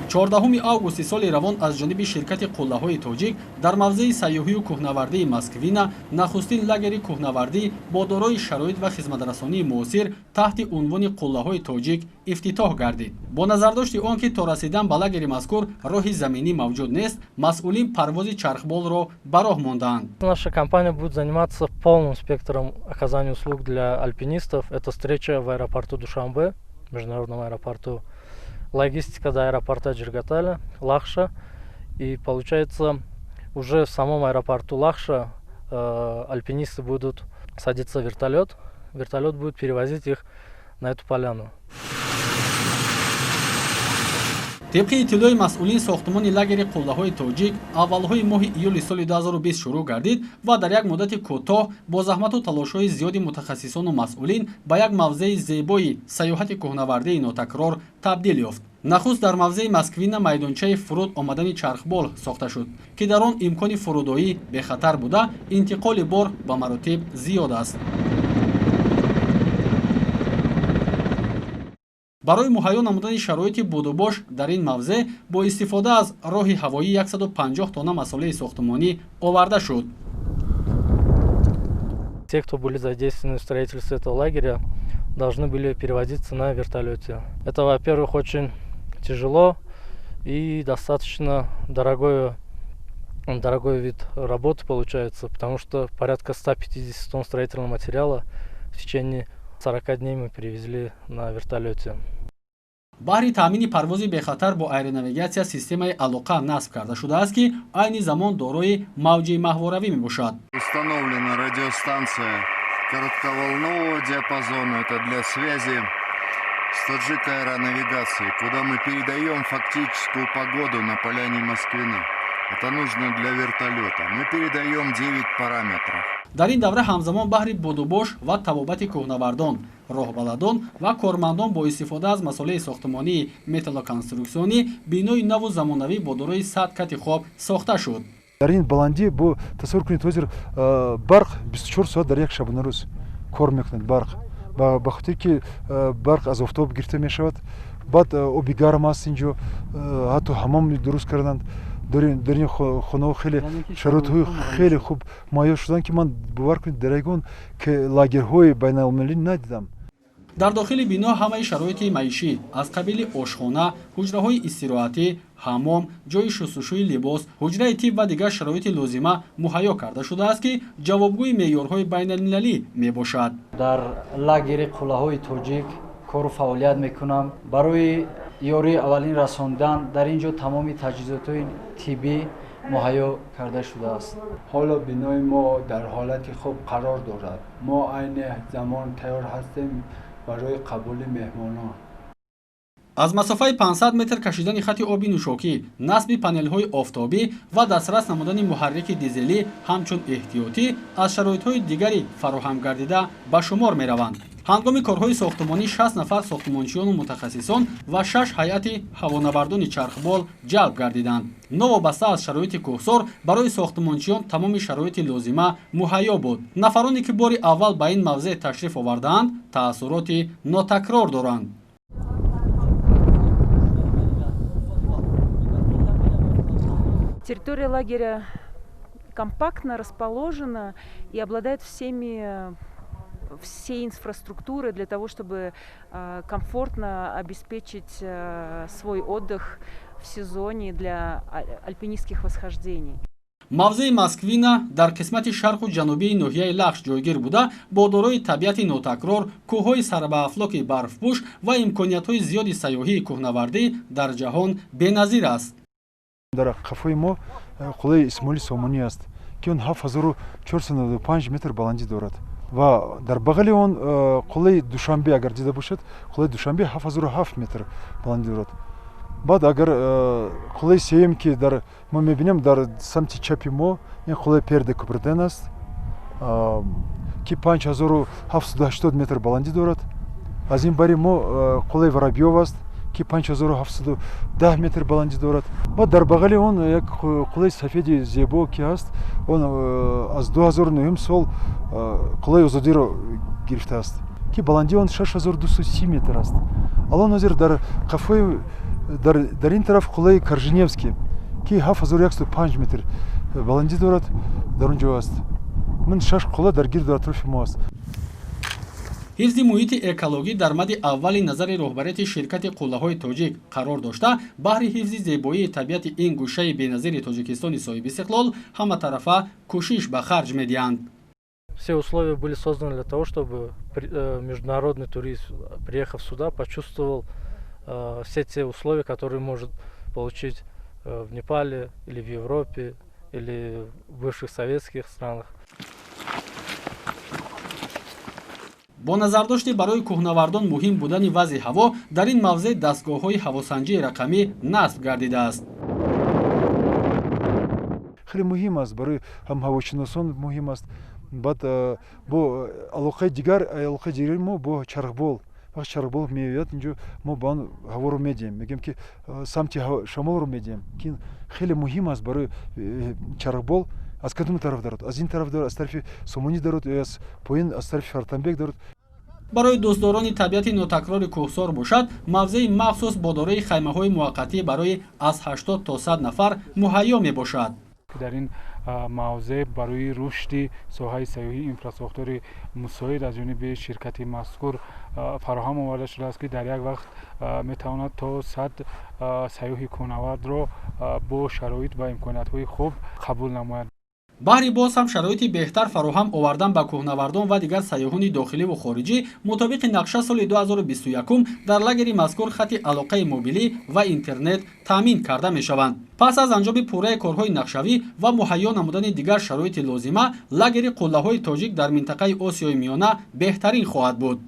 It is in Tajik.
14 августи соли равон аз ҷониби ширкати Қуллаҳои Тоҷик дар мавзеи сайёҳию кӯҳнавардии Москвина нахустин лагери кӯҳнавардӣ бо дорои шароит ва хизматрасонии муосир таҳти унвони Қуллаҳои Тоҷик ифтитоҳ гардид. Бо назардошти он ки то расидан ба лагери мазкур роҳи заминӣ мавҷуд нест, масъулин парвози чархболро ба роҳ мондаанд. Наша компания будет заниматься полным спектром оказания услуг для альпинистов. Это встреча в аэропорту Душанбе, международном аэропорту, логистика до аэропорта Джиргаталя, Лахша. И получается, уже в самом аэропорту Лахша альпинисты будут садиться в вертолет. Вертолет будет перевозить их на эту поляну. Тибқи иттилои масъулин, сохтмони лагери Қуллаҳои Тоҷик аввалҳои моҳи июли соли 2020 шурӯъ гардид ва дар як муддати кӯтоҳ бо заҳмату талошҳои зиёди мутахассисону масъулин ба як мавзеи зебои сайёҳати кӯҳнавардии нотакрор табдил ёфт. Нахуст дар мавзеи Москвина майдончаи фуруд омадани чархбол сохта шуд, ки дар он имкони фурудоӣ бехатар буда, интиқоли бор ба маротиб зиёд аст. Барои муҳайё намудани шароити будубош дар ин мавзеъ бо истифода аз роҳи ҳавоӣ 150 тонна масолеҳи сохтмонӣ оварда шуд. Те, кто были задействованы в строительстве этого лагеря, должны были перевозиться на вертолете. Это, во-первых, очень тяжело и достаточно дорогой вид работы получается, потому что порядка 150 тонн строительного материала в течение 40 дней мы перевезли на вертолете. Баҳри таъмини парвози бехатар бо аэронавигатсия системаи алоқа насб карда шудааст, ки айни замон дорои мавҷи маҳворавӣ мебошад. Установлена радиостанция коротковолнового диапазона. Это для связи с Таджик аэронавигацией, куда мы передаем фактическую погоду на поляне Москвины. Это нужно для вертолета. Мы передаем 9 параметров. Дар ин давра ҳамзамон баҳри будубош ва табобати кӯҳнавардон, роҳбаладон ва кормандон бо истифода аз масолеҳи сохтмонии металлоконструксионӣ бинои наву замонавӣ бо дорои 100 кати хоб сохта шуд. Дар ин баландӣ бо тасаввур кунед, ҳозир барқ 24 соат дар як шабонарӯз кор мекунад барқ, ба хотире ки барқ аз офтоб гирифта мешавад. Баъд оби гарм аст инҷо, ҳатто ҳамом дуруст карданд. Дар ин хонаҳо хеле шароитҳои хеле хуб муҳайё шуданд, ки ман, бовар кунед, дар ягон лагерҳои байналмилалӣ надидам. Дар дохили бино ҳамаи шароити маишӣ аз қабили ошхона, ҳуҷраҳои истироҳатӣ, ҳаммом, ҷои шустушӯи либос, ҳуҷраи тиб ва дигар шароити лозима муҳайё карда шудааст, ки ҷавобгӯи меъёрҳои байналмилалӣ мебошад. Дар лагери Қуллаҳои Тоҷик кору фаъолият мекунам. Барои ёрии аввалин расондан дар ин ҷо тамоми таҷҳизотҳои тиббӣ муҳайё карда шудааст. Ҳоло бинои мо дар ҳолати хуб қарор дорад. Мо айни замон тайёр ҳастем барои қабули меҳмонон. Аз масофаи 500 метр кашидани хати оби нӯшокӣ, насби панелҳои офтобӣ ва дастрас намудани муҳаррики дизелӣ ҳамчун эҳтиётӣ аз шароитҳои дигари фароҳам гардида ба шумор мераванд. Ҳангоми корҳои сохтмонӣ 60 нафар сохтмончиёну мутахассисон ва шаш ҳайати ҳавонавардони чархбол ҷалб гардиданд. Новобаста аз шароити кӯҳсор, барои сохтмончиён тамоми шароити лозима муҳайё буд. Нафароне ки бори аввал ба ин мавзеъ ташриф овардаанд, таассуроти нотакрор доранд. Территория лагеря компактно расположена и обладает всей инфраструктурой для того, чтобы комфортно обеспечить свой отдых в сезоне для альпинистских восхождений. Мавзеи Москвина дар қисмати шарқу ҷанубии ноҳияи Лахш ҷойгир буда, бо дорои табиати нотакрор, кӯҳҳои сарбаафлоки барфпӯш ва имкониятҳои зиёди сайёҳии кӯҳнавардӣ дар ҷаҳон беназир аст. Дар қафои мо қуллаи Исмоили Сомонӣ аст, ки он 7495 метр баландӣ дорад, ва дар бағали он қуллаи Душанбе, агар дида бошад, қуллаи Душанбе 7007 метр баландӣ дорад. Баъд агар қуллаи сеюм, ки дар мо мебинем дар самти чапи мо, ин қуллаи Пьер де Кубертен аст, ки 5780 метр баландӣ дорад. Аз ин бари мо қуллаи Воробьёв аст, ки 5710 метр баландӣ дорад. Баъд дар бағали он як қуллаи сафеди зебо, ки ҳаст, он аз 2009 сол қуллаи Озодиро гирифтааст, ки баландии он 6230 метр аст. Алон ҳозир дар қафои Дар ин тараф қуллаи Корженевский, ки 7105 метр баландӣ дорад, дар он ҷо аст. Ман шаш қулла дар гирду атрофи мо аст. Ҳифзи муҳити экологӣ дар мади аввали назари роҳбарияти ширкати Қуллаҳои Тоҷик қарор дошта, баҳри ҳифзи зебоии табиати ин гӯшаи беназири Тоҷикистони соҳибистиқлол ҳаматарафа кӯшиш ба харҷ медиҳанд. Все условия были созданы для того, чтобы международный турист, приехав сюда, почувствовал все те условия, которые может получить в Непале или в Европе или в бывших советских странах. Бо назардошти барои кӯҳнавардон муҳим будани вазъи ҳаво, дар ин мавзеъ дастгоҳҳои ҳавосанҷии рақамӣ насб гардидааст. Хеле муҳим аст, барои ҳам ҳавошиносон муҳим аст. Баъд бо алоқаи дигар, алоқаи дигари мо бо чархбол. Вақти чархбол меояд инҷо, мо ба он ҳаворо медиҳем, мегӯем, ки самти шамолро медиҳем, ки хеле муҳим аст барои чархбол, аз кадом тараф дарод, аз ин тараф дарод, аз тарафи Сомонӣ дарод ё аз поин, аз тарафи Фартамбек дарод. Барои дӯстдорони табиати нотакрори кӯҳсор бошад, мавзеи махсус бо дорои хаймаҳои муваққатӣ барои аз 80 то 100 нафар муҳайё мебошад. Дар ин мавзеъ барои рушди соҳаи сайёҳӣ инфрасохтори мусоид аз ҷониби ширкати мазкур фароҳам оварда шудааст, ки дар як вақт метавонад то 100 сайёҳи кӯҳнавардро бо шароит ва имкониятҳои хуб қабул намояд. Баҳри боз ҳам шароити беҳтар фароҳам овардан ба кӯҳнавардон ва дигар сайёҳони дохиливу хориҷӣ, мутобиқи нақша соли 2021 дар лагери мазкур хати алоқаи мобилӣ ва интернет таъмин карда мешаванд. Пас аз анҷоми пурраи корҳои нақшавӣ ва муҳайё намудани дигар шароити лозима, лагери Қуллаҳои Тоҷик дар минтақаи Осиёи Миёна беҳтарин хоҳад буд.